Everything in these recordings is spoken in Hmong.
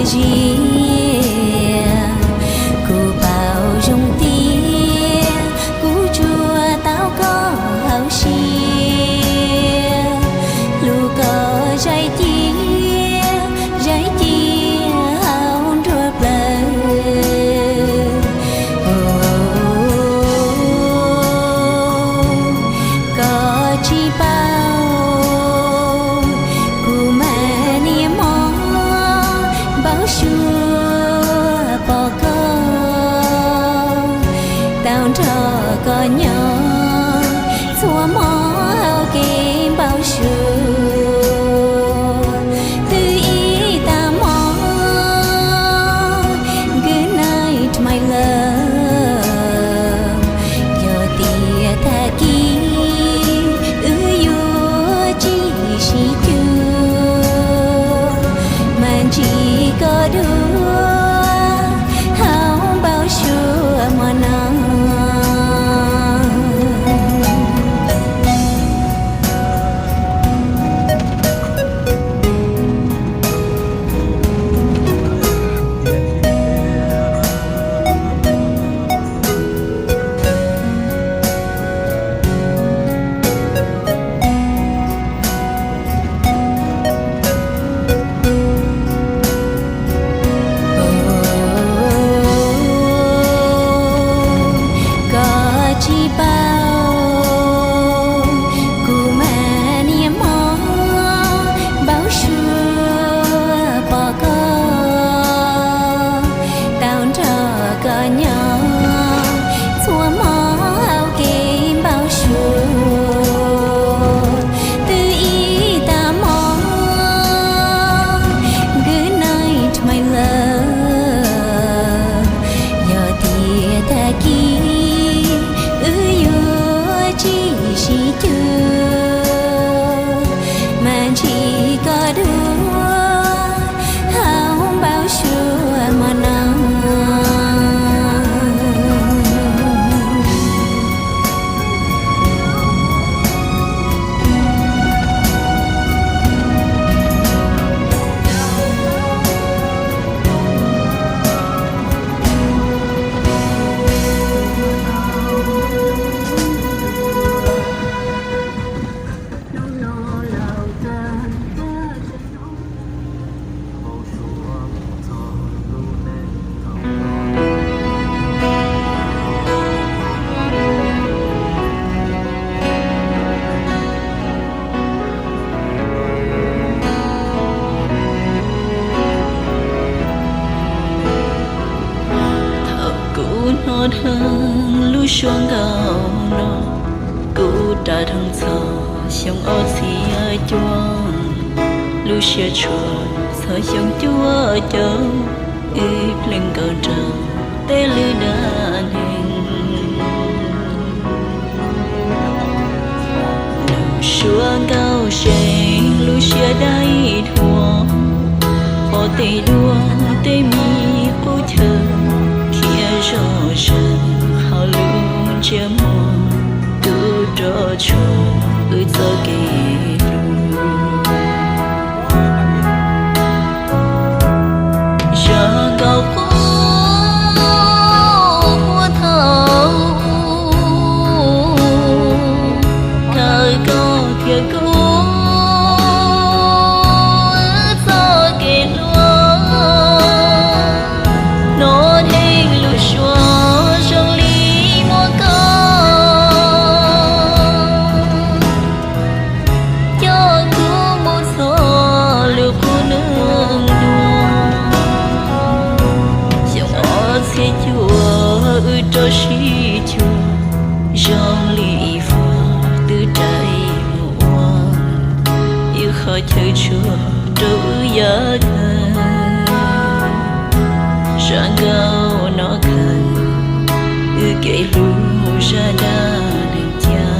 Ntsia, kuv paub zoo tias kuv tsuas tau koj hauv siab, hlub koj zais cia, zais cia hauv nruab plawv. Koj tsis paub, kuv mas niaj hmo npau suav pom koj, tau nrog koj nyob txhua hmo hauv kev npau suav. Twb ib tag hmo, good night my love, yog tias tag kis wb yuav tsis sib cuag, mas ntsib koj dua hauv npau suav hmo no. Koj tsis paub, kuv mas niaj hmo npau suav pom koj, tau nrog koj nyob txhua hmo hauv kev npau suav. Twb ib tag hmo, good night my love, yog tias tag kis wb yuav tsis sib cuag, mas ntsib koj dua hauv npau suav hmo no. Thaum kuv hnov dheev lub suab nkauj no, kuv ras dheev txog xyoo ob txhiab cuaj, lub siab tshua txog xyoo cuaj caug, wb pheej nkaum nraug tej lwm dab neeg. Lub suab nkauj seem lub siab dai dhuav, pom tej duab tej me qub chaw, khiav zoj zeeg hauv lub ntsiab muag, tu rov tshuav wb txoj kev hlub. Zaj nkauj qub huab thaum ub, thawj koj thiab kuv txoj kev hlub, hnov dheev lub suab zoo li muaj koj, coj kuv mus txog lub qub neeg dua. Xyoo ob txhiab cuaj wb rov sib cuag, zoo li ib vuag twb rais mus ua, ib qho chaw tshuaj rau wb yav kawg. Zaj nkauj no khaws wb kev hlub zaj dab neeg cas.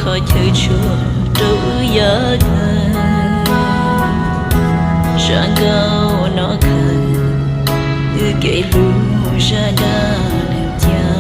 Chaw tshua rau wb yav kawg, zaj nkauj no khaws wb kev hlub zaj dab neeg cas.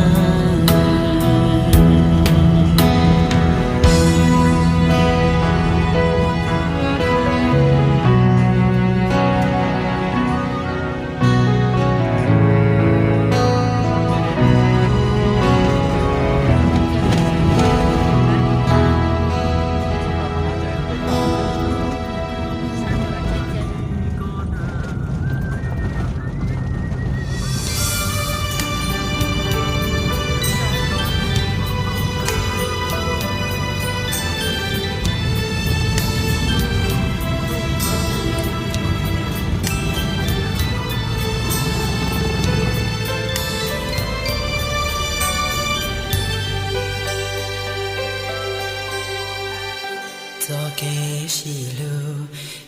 Txoj kev sib hlub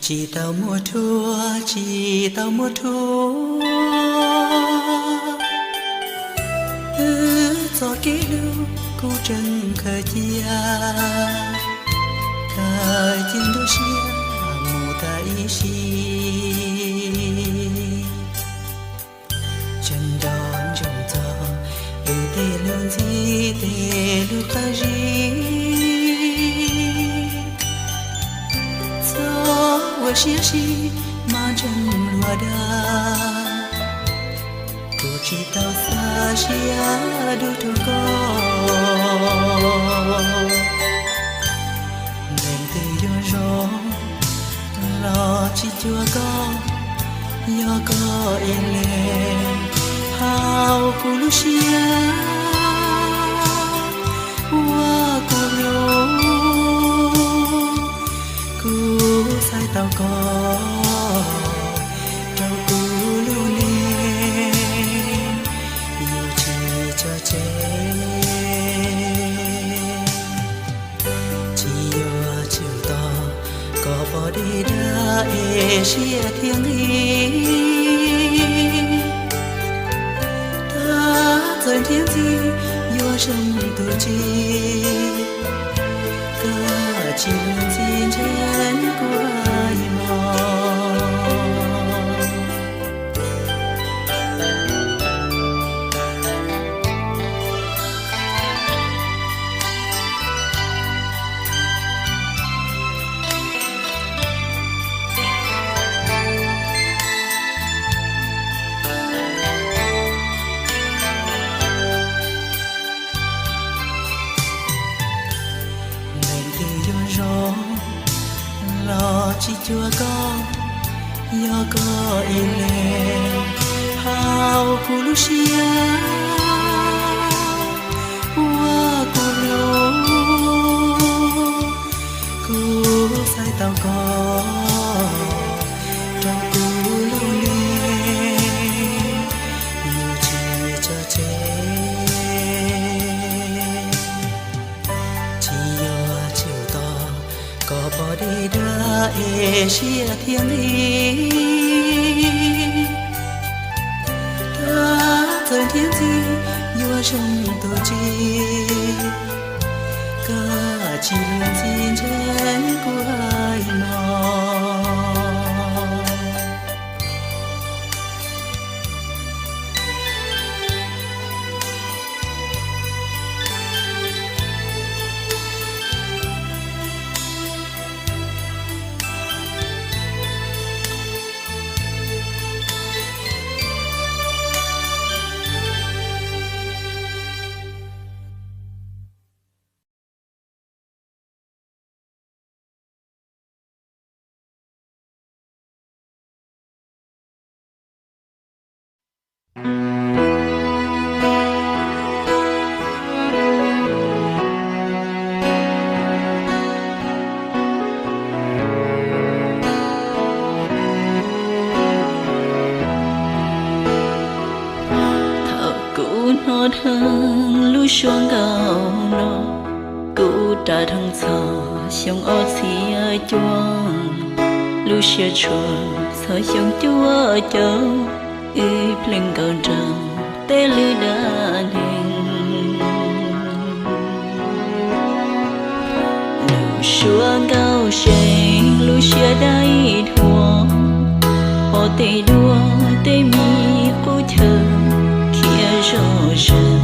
tsis tau muaj rhuav, tsis tau muaj rhuav. Wb txoj kev hlub kuj tseem khaws cia, khaws cia nruab siab mus tas ib sim. Tseem nco ntsoov txog wb tej lub ntxim tej lub qab zib, txhob ua siab sib mas ntseeg luag dag. Kuv tsis tau xav siab dub rau koj, leej twg yuav zoo los tsis cuag koj. Yog koj ib leeg haus kuv lub siab, ua kuv hlub, kuv txhais tau koj rau kuv lub neej, yuav tsis tso tseg. Tsis yuav tsum tos kom pom dej dag es siab thiaj nqig. Thov txawm nrhiav ntxiv yuav zoo tus tsis, koj tsis luag ntxhi ntseeg kuv hais los. Leej twg yuav zoo los tsis cuag koj, yog koj ib leeg haus kuv lub siab, ua kuv hlub, kuv txhais tau koj rau kuv lub neej, yuav tsis tso tseg. Tsis yuav tsum tos kom pom dej dag es siab thiaj nqig. Thov txawm nrhiav ntxiv yuav zoo tus tsis, koj tsis luag ntxhi ntseeg kuv hais los. Thaum kuv hnov dheev lub suab nkauj no, kuv ras dheev txog xyoo ob txhiab cuaj, lub siab tshua txog xyoo cuaj caug, wb pheej nkaum nroos tej lub dab neeg. daim duab, pom tej duab tej me qub chaw khiav zom zaws.